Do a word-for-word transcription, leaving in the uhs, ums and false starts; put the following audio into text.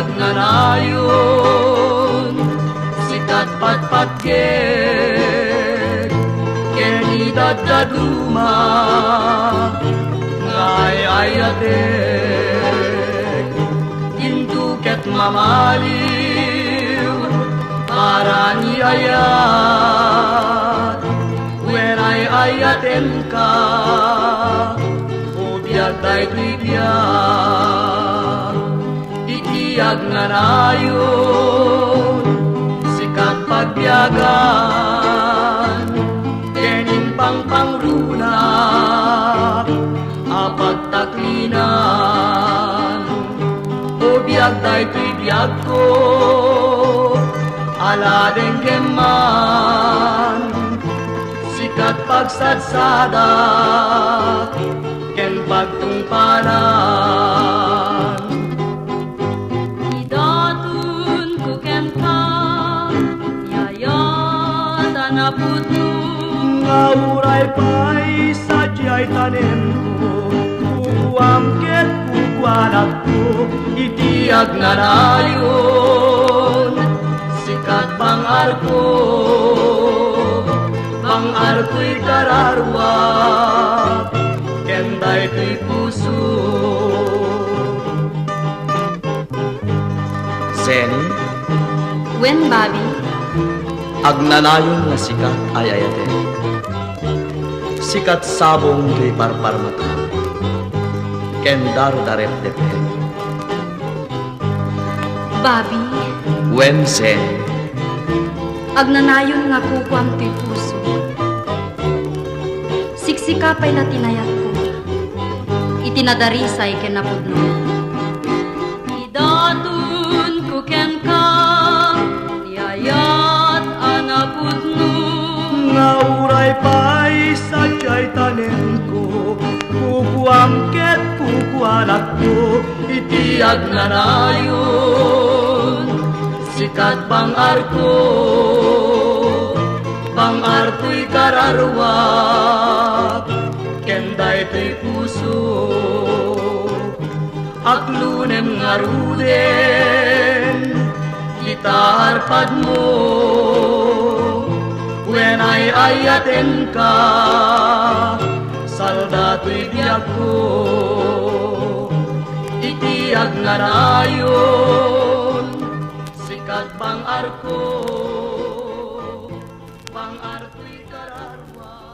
Agnanayon, sikat patpatgek, ken idaddaduma nga ay-ayatek. Intoket mamaliw para ni ayat, wen ay-ayatenka, o biag daytoy biag. Iti agnanayon, sikat pagbiagan, ken impangpangrunak a pagtaklinan. O biag daytoy biagko, ala denggem man, sikat pagsatsadak ken pagtungpalan. Idatonko kenka, yayat a napudno. Nga uray pay sadiay tanemko, kukuam ket kukuanakto. Iti agnanayon, sikat bang-arko, bang-arkoy kararuak ken daytoy puso. Zen, Wen, Bobby. Agnanayon nga sikat ay-ayatek. Sikat sabong toy parparmata ken dardarepdepek. Bobby. Wen, Zen. Agnanayon nga kukuam toy puso. Siksika pay la ti nayatko iti nadarisay ken napudno. Idatonko kenka, yayat a napudno. Nga uray pay sadiay tanemko, kukuam ket kukuanakto. Iti agnanayon, sikat bang-arko, bang-arkoy kararuak ken daytoy puso. Aklunem ngaruden ita arpadmo, wen ay-ayatenka, salda toy biagko. Iti agnanayon, sikat bang-arko, bang-arkoy kararuak.